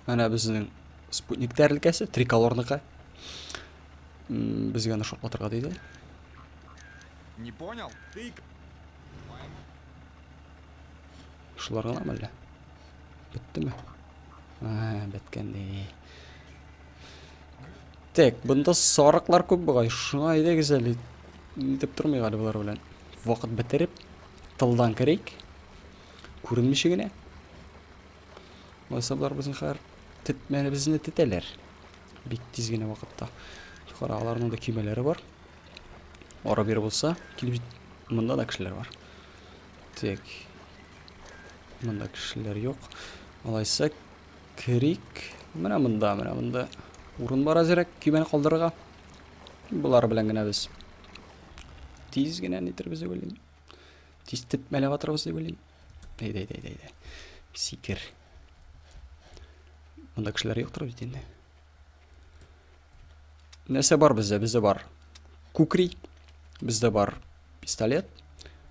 Менә безнең спутник тәрелкәсе, триколорныкы. Безгә аны шартлатырга диде. Не понял? Ты... Шулар гына әллә? Беттеме? А, беткән ди. Так, бында сарыклар күп бугай. Шуңа әйдәгез әле. Нитеп тормыйк әле болар белән. Вакыт бетереп, тылдан керик. Күренмичә генә. Алайса болар безнең хәзер тетмәне безне тетәләр. Бик тиз генә вакытта. Кара, аларның да көймәләре бар. Ары бери булса, килеп җит... Монда да кешеләр бар. Так. Монда кешеләр юк. Алайса керик. Менә монда, менә монда урын бар әзерәк көймәне калдырырга. Болар белән генә без тиз генә нитербез дип уйлыйм. Тиз тетмәләп атырбыз дип уйлыйм. Әйдә, әйдә, әйдә, әйдә. Сикер. Монда кешеләр юктыр бит инде. Нәрсә бар бездә? Бездә бар кукри, бездә бар пистолет,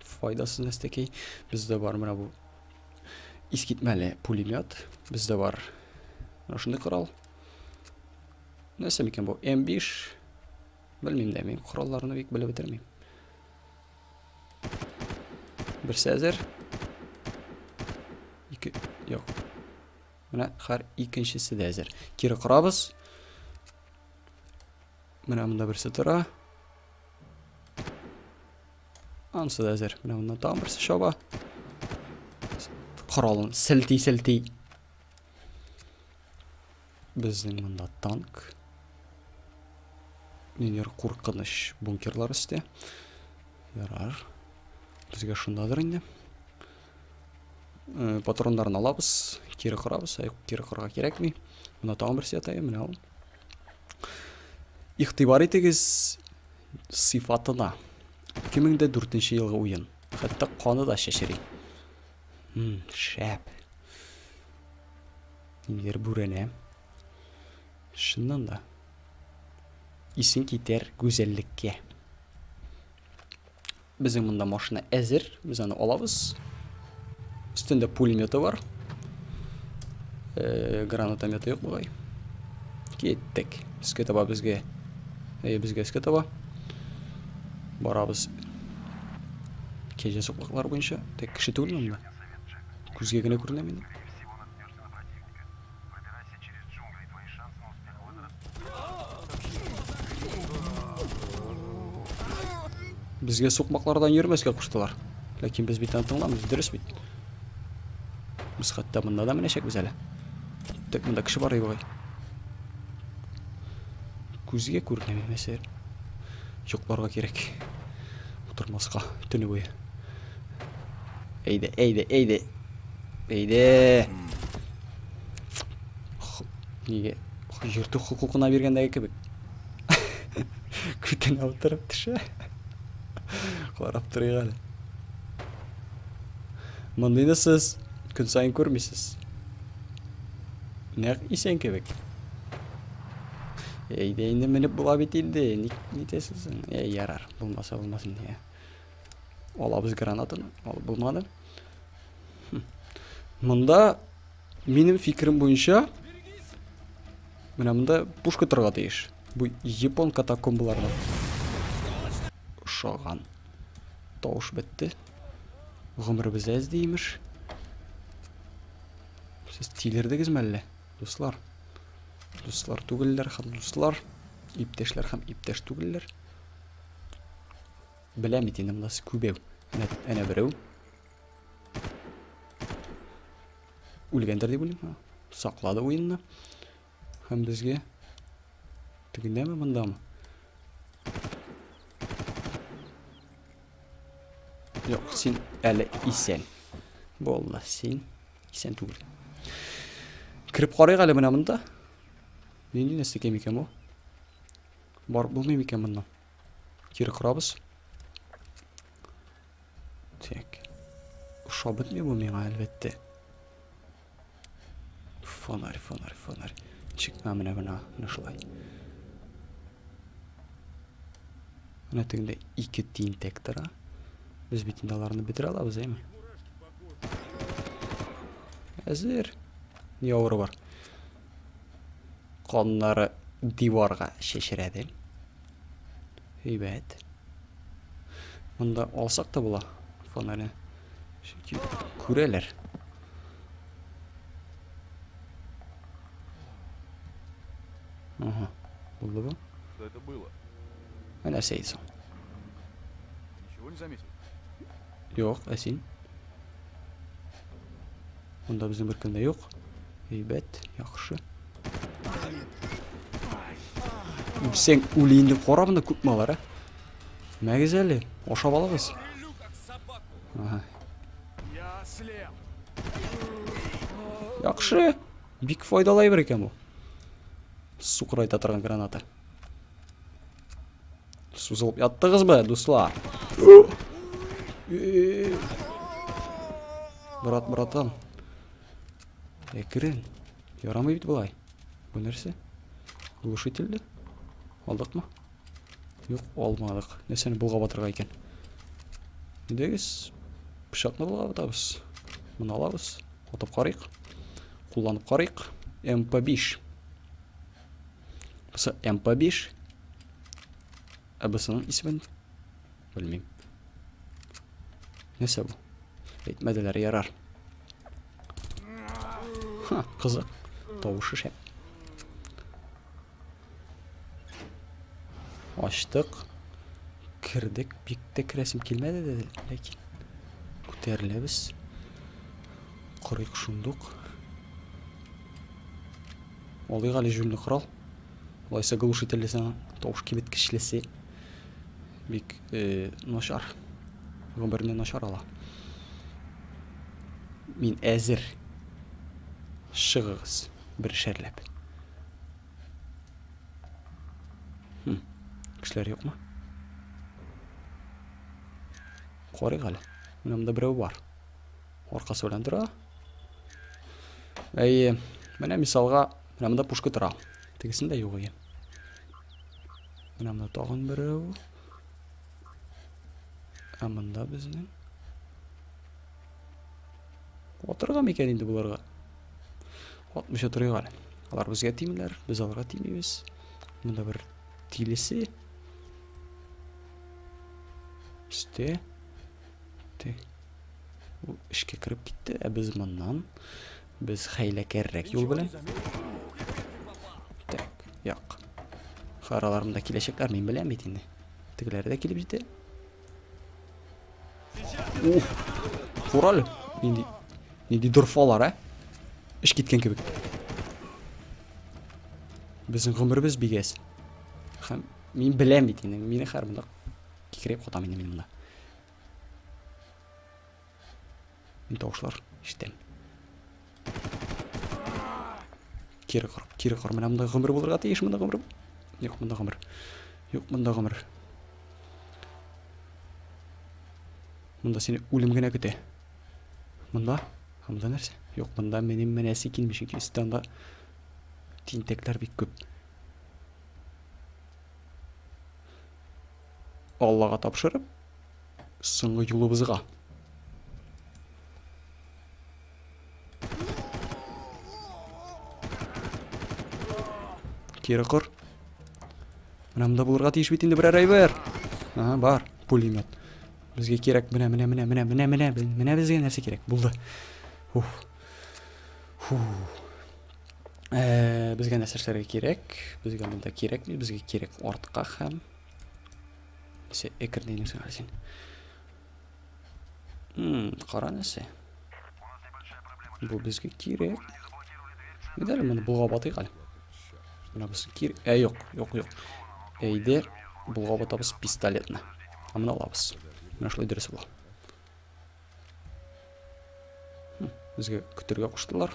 файдасыз нәрсәкәй. Бездә бар менә бу искитмәле пулемет, бездә бар менә шундый корал. Нәрсә микән бу? М5. Белмим дә, мин коралларны бик белеп бетермим. Берсе әзер. Ике, юк. Менә хәр икенчесе дә әзер. Кире корабыз. Менә монда берсе тора. Анысы да әзер. Менә моннан тагын берсе чаба. Коралын селти-селти. Безнең монда танк. Нинер куркыныч бункерлар өсте. Ярар. Безгә шундадыр инде. Патроннарын алабыз, кире корабыз. Ә юк, кире корырга кирәкми. Монда тагын берсе ята, менә ул. Игътибар итегез сыйфатына. 2004 елгы уен. Хәтта каны да чәчри. Шәп. Ниндидер бүрәнә. Чыннан да. Исең китәр гүзәллеккә. Безнең монда машина әзер, без аны алабыз. Өстендә пулеметы бар. Гранатометы юк бугай. Киттек. Өскә таба безгә. Әйе, безгә өскә таба. Барабыз. Кәҗә сукмаклар буенча. Тек кеше түгел монда. Күзгә генә күренә минем. Безгә сукмаклардан йөрмәскә куштылар. Ләкин без бит аны тыңламыйбыз, дөрес бит. Без хәтта монда да менәчәкбез әле. Тик монда кеше бар бугай. Күзгә күренә нәрсә. Йокларга кирәк. Утырмаска төне буе. Әйдә, әйдә, әйдә. Әйдә. Нигә? Йөртү хокукына биргәндәге кебек. Күтенә утырып төшә. Карап торыйк әле. Мондыйны сез көн саен күрмисез. Нәкъ исән кебек. Әйдә инде менеп була бит инде. Ник нитәсез? Әй, ярар, булмаса булмас инде. Алабыз гранатаны. Алып булмады. Монда минем фикерем буенча менә монда пушка торырга тиеш. Бу япон катакомбаларына ошаган. Тавыш бетте. Гомеребез әз ди имеш. Сез тилердегезме әллә, дуслар? Дуслар түгелләр һәм дуслар, иптәшләр һәм иптәш түгелләр. Беләм бит инде монда күбәү. Әнә, әнә берәү. Үлгәндер дип уйлыйм. Саклады уенны. Һәм безгә тегендәме, мондамы? Юк, син әле исән. Булды, син исән түгел. Кереп карыйк әле менә монда. Нинди нәрсә икән бу? Барып булмый микән моннан? Кире корабыз. Так. Ошап бетми бу миңа, әлбәттә. Фонарь, фонарь, фонарь. Ничек? А, менә, менә, менә шулай. Менә тегендә ике тинтәк тора. Без бит инде аларны бетерә алабыз, әйме? Әзер. Ни авыры бар? Каннары диварга чәчрәде. Әйбәт. Монда алсак та була фонарьны. Чөнки күрәләр. Ага, булды бу. Что это было? Ә нәрсә иде соң? Ничего не заметил? Юк, ә син? Монда безнең беркем дә юк. Әйбәт, яхшы. Үпсәң үле инде, кара монда күпме алар, ә? Мәгез әле, ашап алыгыз. Ага. Яхшы. Бик файдалы әйбер икән бу. Сукырайта торган граната. Сузылып яттыгызмы, дуслар? Брат, братан. Әкрен. Ярамый бит болай. Бу нәрсә? Глушительле? Алдыкмы? Юк, алмадык. Нәрсәне болгап атырга икән? Әйдәгез, пычакны болгап атабыз. Моны алабыз. Атып карыйк. Кулланып карыйк. МП5. Бусы МП5. Ә бусының исемен белмим. Нәрсә бу? Әйтмәделәр, ярар. Ха, кызык. Тавышы шәп. Ачтык. Кердек. Бик тә керәсем килмәде дә, ләкин күтәреләбез. Корыйк шундук. Алыйк әле җүнле корал. Алайса глушительле сиңа тавыш киметкечлесе бик начар. Гомерне начар ала. Мин әзер. Чыгыгыз бершәрләп. Кешеләр юкмы? Карыйк әле. Менә монда берәү бар. Аркасы белән тора. Әйе, менә мисалга, менә монда пушка тора. Тегесендә юк иде. Менә монда тагын берәү. Ә монда безнең Атырга микән инде буларга? Атмыйча торыйк әле. Алар безгә тимиләр, без аларга тимибез. Монда бер тилесе. Өстә. Те. Ул эшкә кереп китте, ә без моннан без хәйләкәррәк юл белән. Так, як. Харалар монда киләчәкләр, мин беләм бит инде. Тегеләре дә килеп җитә. Уф! Кураль! Нинди, нинди дорфалар, ә? Эш киткән кебек. Безнең гомеребез бик әз. Һәм мин беләм бит инде, мине хәр монда кикереп катам инде мин монда. Мин тавышлар ишетәм. Кире кор, кире кор. Менә монда гомер булырга тиеш, монда гомер. Юк, монда гомер. Юк, монда гомер. Монда сине үлем генә көтә. Монда? Монда нәрсә? Юк, монда минем менәсе килми, чөнки өстә анда тинтәкләр бик күп. Аллага тапшырып, соңгы юлыбызга. Кире кор. Менә монда булырга тиеш бит инде берәр әйбер. Ага, бар, пулемет. Безгә кирәк менә, менә, менә, менә, менә, менә, менә безгә нәрсә кирәк. Булды. Уф. Фу. Безгә нәрсә эшләргә кирәк? Безгә монда кирәкми, безгә кирәк артка һәм Нәрсә әкренәйнең соң әле син? Кара нәрсә. Бу безгә кирәк. Әйдә әле моны болгап атыйк әле. Менә бусы кирәк. Ә, юк, юк, юк. Әйдә, болгап атабыз пистолетны. Ә моны алабыз. Менә шулай дөрес була. Безгә көтергә куштылар.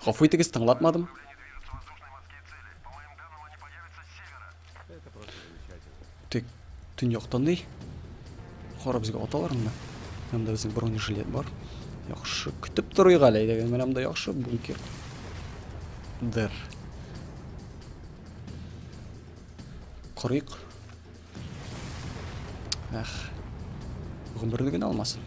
Гафу итегез, тыңлатмадым. Тик төньяктан ди. Кара безгә аталар монда. Монда безнең бронежилет бар. Яхшы, көтеп торыйк әле. Әйдәгез, менә монда яхшы бункер. Дыр. Корыйк. Эх. Гомерне генә алмасын.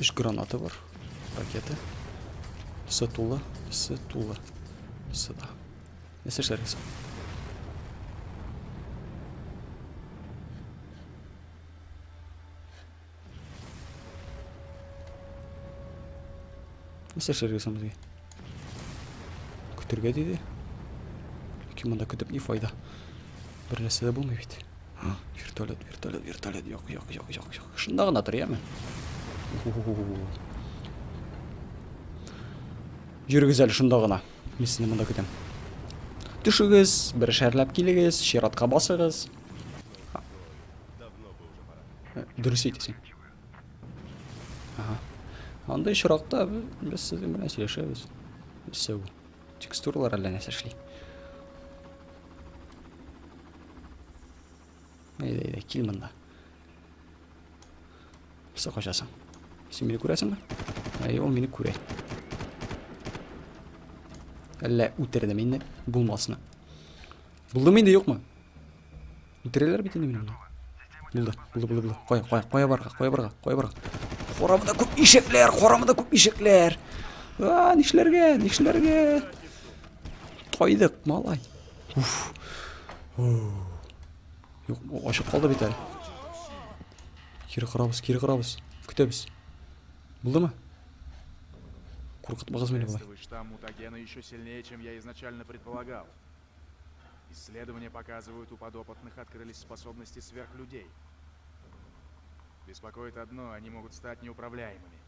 Өч граната бар. Ракета. Сы тулы, сы тулы. Сы да. Нәрсә эшләргә соң? Нәрсә эшләргә соң безгә? Көтергә диде. Ләкин монда көтеп ни файда? Бер нәрсә дә булмый бит. Вертолет, вертолет, вертолет. Юк, юк, юк, юк, юк. Шунда гына тор, яме. Йөрегез әле шунда гына. Мин сезне монда көтәм. Төшегез, берешәрләп килегез, чиратка басыгыз. Дөрес әйтәсең. Ага. Андый очракта без сезнең белән сөйләшәбез. Нәрсә бу? Текстуралар әллә нәрсә эшли. Әйдә, әйдә, кил монда. Нәрсә качасың? Син мине күрәсеңме? Әй, ул мине күрә. Әллә үтердем инде, булмасны. Булдымы инде, юкмы? Үтерәләр бит инде мине монда. Булды, булды, булды, булды. Кая, кая, кая барырга, кая барырга, кая барырга? Карамада күп ишекләр, карамада күп ишекләр. А, нишләргә, нишләргә? Тайдык, малай. Уф. Юк, ачык калды бит әле. Кире карабыз, кире карабыз. Көтәбез. Булдымы? Куркытмагыз мине болай. Тестовый штамм мутагена еще сильнее, чем я изначально предполагал. Исследования показывают, у подопытных открылись способности сверхлюдей. Беспокоит одно, они могут стать неуправляемыми.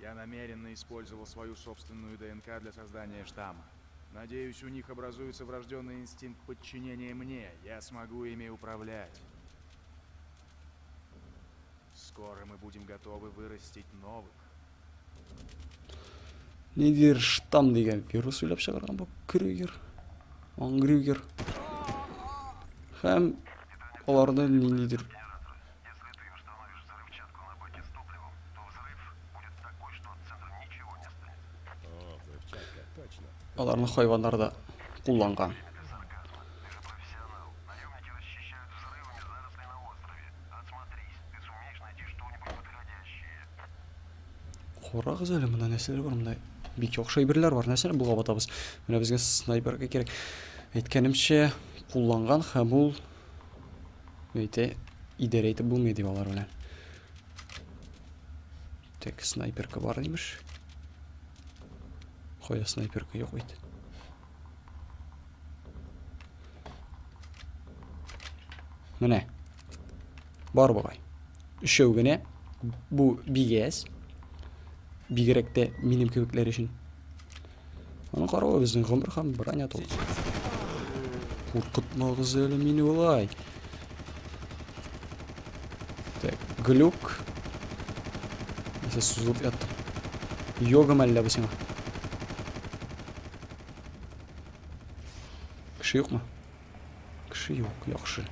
Я намеренно использовал свою собственную ДНК для создания штамма. Надеюсь, у них образуется врожденный инстинкт подчинения мне. Я смогу ими управлять. Скоро мы будем готовы вырастить новых. Ниндидер штамм дигән вирус уйлап чыгарган бу Крюгер. Ангрюгер. Һәм аларны ниндидер аларны хайваннар да кулланган. Карагыз әле, монда нәрсәләр бар, монда бик яхшы әйберләр бар. Нәрсәне булгап атабыз? Менә безгә снайперка кирәк. Әйткәнемчә, кулланган һәм ул әйтә, идарә итеп булмый дип алар белән. Так, снайперка бар имеш. Кая снайперка юк бит. Менә. Бар бугай. Өчәү генә. Бу бик әз. Бигрәк тә минем кебекләр өчен. Аның каравы безнең гомер һәм броня тулы. Куркытмагыз әле мине болай. Так, глюк. Нәрсә сузылып яттым. Йога мәллә бу сиңа? Кеше юкмы? Кеше юк, яхшы.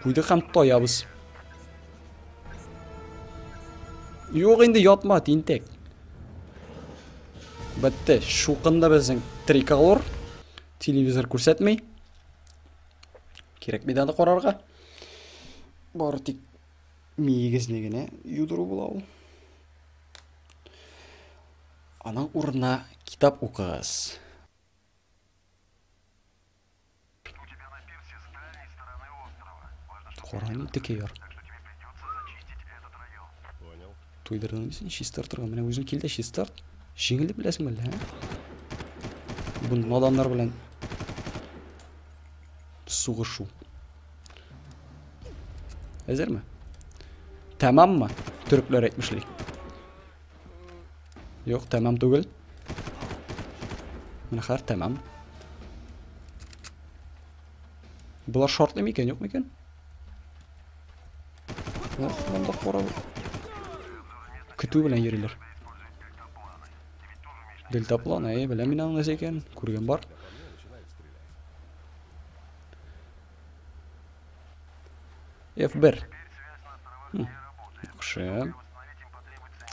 Куйдык һәм таябыз. Юк инде, ятма, тинтәк. Бетте, шукында безнең триколор. Телевизор күрсәтми. Кирәкми дә аны карарга. Бары тик миегезне генә юдыру була ул. Аның урынына китап укыгыз. Караны текә яр. Туйдырдың син чистартырга. Менә үзең кил дә чистарт. Җиңел дип беләсеңме әллә, ә? Бу наданнар белән сугышу. Әзерме? Тәмаммы? Төрекләр әйтмешли. Юк, тәмам түгел. Менә хәзер тәмам. Болар шартлый микән, юк микән? Ох, монда кара. Көтү белән йөриләр. Дельтаплан, әй, беләм мин аның нәрсә икәнен, күргән бар. F1. Яхшы.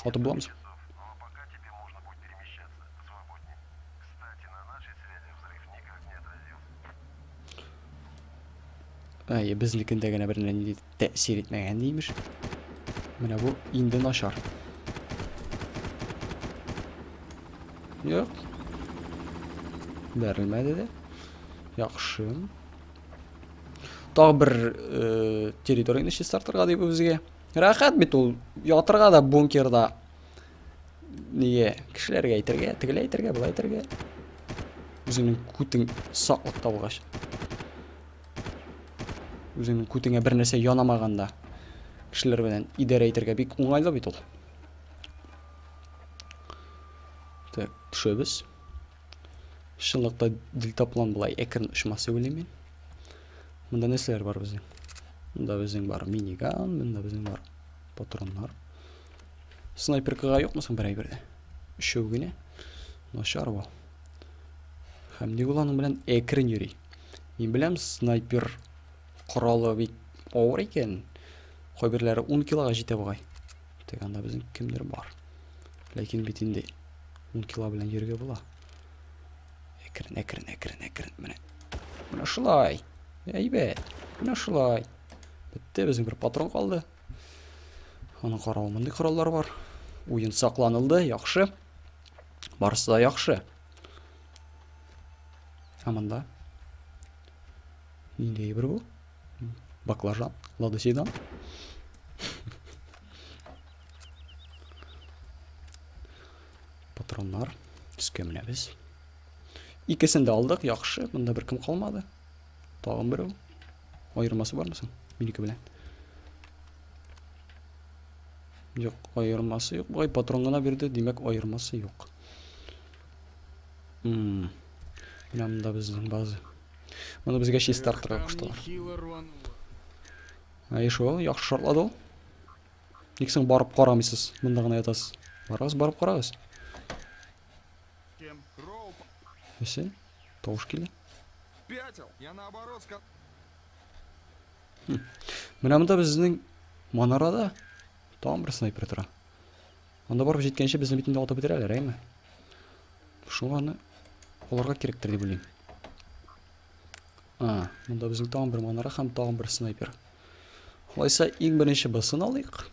Атып буламы? Әй, безнекендә генә бер нинди тәэсир итмәгән димеш. Менә бу инде начар. Юк. Бәрелмәде дә. Яхшы. Тагы бер территорияне чистартырга дип безгә. Рәхәт бит ул. Ятырга да бункерда. Нигә кешеләргә әйтергә, тегеләй әйтергә, былай әйтергә. Үзеңнең күтең саклыкта булгач. Үзеңнең күтеңә бер нәрсә янамаганда кешеләр белән идарә итәргә бик уңайлы бит ул. Так, төшәбез. Чынлыкта дельтаплан болай әкрен очмас дип уйлыйм мин. Монда нәрсәләр бар безнең? Монда безнең бар миниган, монда безнең бар патроннар. Снайперкага юкмы соң бер әйбер дә? Өчәү генә. Начар бу. Һәм ник ул аның белән әкрен йөри? Мин беләм, снайпер коралы бик авыр икән. Кайберләре 10 килога җитә бугай. Тик анда безнең кемдер бар. Ләкин бит инде 10 кило белән йөрергә була. Әкрен, әкрен, әкрен, әкрен. Менә. Менә шулай. Әйбәт. Менә шулай. Бетте, безнең бер патрон калды. Аның каравы мондый кораллар бар. Уен сакланылды, яхшы. Барысы да яхшы. Ә монда нинди әйбер бу? Баклажан, Лада Седан. Патроннар. Өскә менәбез. Икесен дә алдык, яхшы. Монда беркем калмады. Тагын берәү. Аермасы бармы соң? Минеке белән. Юк, аермасы юк. Бугай патрон гына бирде, димәк, аермасы юк. Менә монда безнең база. Моны безгә чистартырга куштылар. Әй шул, яхшы шартлады ул. Ник соң барып карамыйсыз? Монда гына ятасыз. Барыгыз, барып карагыз. Нәрсә? Тавыш килә. Менә монда безнең манарада тагын бер снайпер тора. Анда барып җиткәнче безне бит инде атып бетерәләр, әйме? Шуңа аны алырга кирәктер дип уйлыйм. А, монда безнең тагын бер манара һәм тагын бер снайпер. Алайса иң беренче басын алыйк.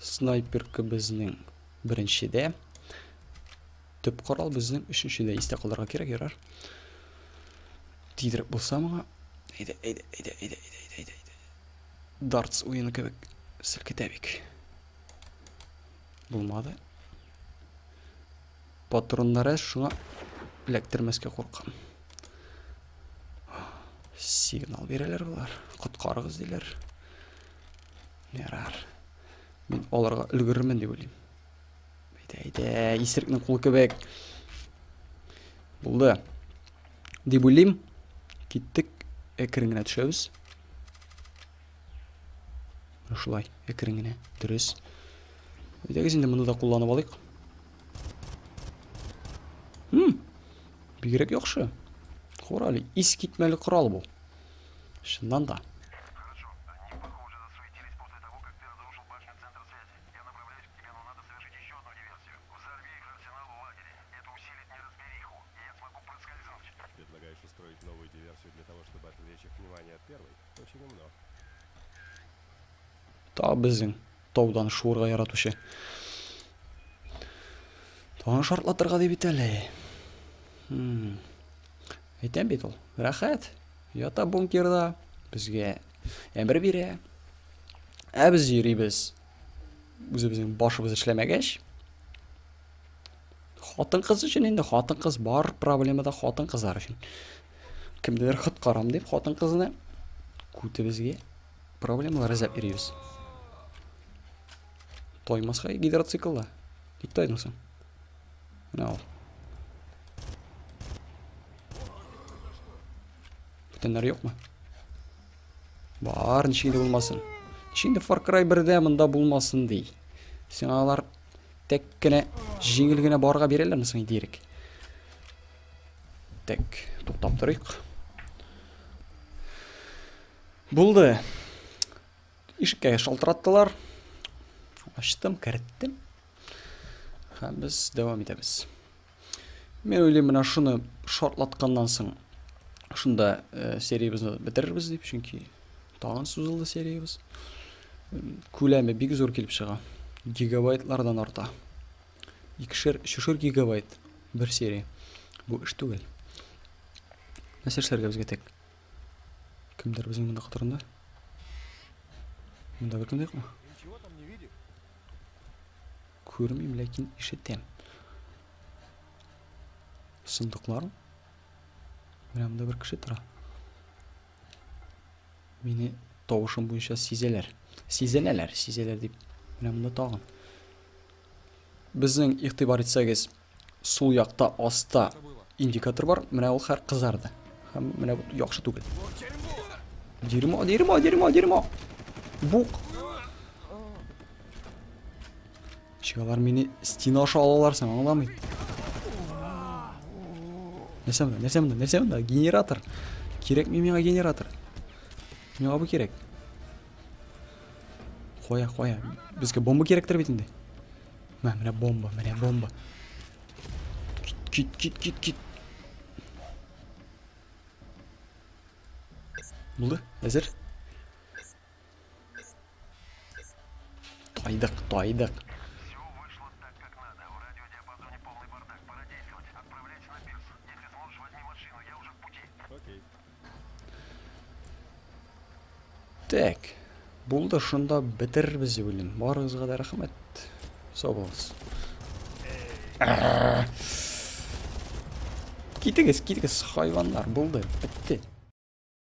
Снайперка безнең беренчедә. Төп корал безнең өченчедә. Истә калдырырга кирәк, ярар. Тидереп булса моңа. Әйдә, әйдә, әйдә, әйдә, әйдә, әйдә, әйдә. Дартс уены кебек селкетә бик. Булмады. Патроннары шуңа эләктермәскә куркам. Сигнал бирәләр болар. Коткарыгыз диләр. Ярар. Мин аларга өлгерермен дип уйлыйм. Әйдә, әйдә, исерекнең кулы кебек. Булды. Дип уйлыйм. Киттек. Әкрен генә төшәбез. Менә шулай, әкрен генә. Дөрес. Әйдәгез инде моны да кулланып алыйк. Бигрәк яхшы. Корал, искитмәле корал бу. Чыннан да. Предлагаешь устроить новую диверсию для того, чтобы отвлечь их внимание от первой? Очень умно. Тагы безнең таудан шуырга яратучы. Тагын шартлатырга дип бит әле. Әйтәм бит ул. Рәхәт. Ята бункерда. Безгә әмер бирә. Ә без йөрибез. Үзебезнең башыбыз эшләмәгәч. Хатын-кыз өчен инде хатын-кыз бар проблемада хатын-кызлар өчен. Кемдер коткарам дип хатын-кызны күтебезгә проблемалар эзләп йөрибез. Тоймаска гидроциклда. Ник тайдың соң? Менә ул. Бүтәннәр юкмы? Бар, ничек инде булмасын. Ничек инде Far Cry 1-дә монда булмасын ди. Сиңа алар тәк кенә җиңел генә барырга бирәләрме соң инде ирек? Так, туктап торыйк. Булды. Ишеккә шалтыраттылар. Ачтым, керттем. Һәм без дәвам итәбез. Мин уйлыйм, менә шуны шартлатканнан соң шунда сериябезне бетерербез дип, чөнки тагын сузылды сериябез. Күләме бик зур килеп чыга. Гигабайтлардан арта. Икешәр, өчешәр гигабайт бер серия. Бу эш түгел. Нәрсә эшләргә безгә тек? Кемдер безнең монда котырында? Монда беркем дә юкмы? Күрмим, ләкин ишетәм. Сындыклар. Менә монда бер кеше тора. Мине тавышым буенча сизәләр. Сизенәләр, сизәләр дип. Менә монда тагын. Безнең игътибар итсәгез, сул якта аста индикатор бар. Менә ул хәр кызарды. Һәм менә бу яхшы түгел. Дерьмо, дерьмо, дерьмо, дерьмо. Бук. Ничек алар мине стена аша алалар соң, аңламыйм. Нәрсә монда? Нәрсә монда? Нәрсә монда? Генератор. Кирәкми миңа генератор. Миңа бу кирәк. Кая, кая? Безгә бомба кирәктер бит инде. Мә, менә бомба, менә бомба. Кит, кит, кит, кит. Булды, әзер. Тайдык, тайдык. Так, булды, шунда бетерербез дип уйлыйм. Барыгызга да рәхмәт. Сау булыгыз. Китегез, китегез, хайваннар, булды, бетте.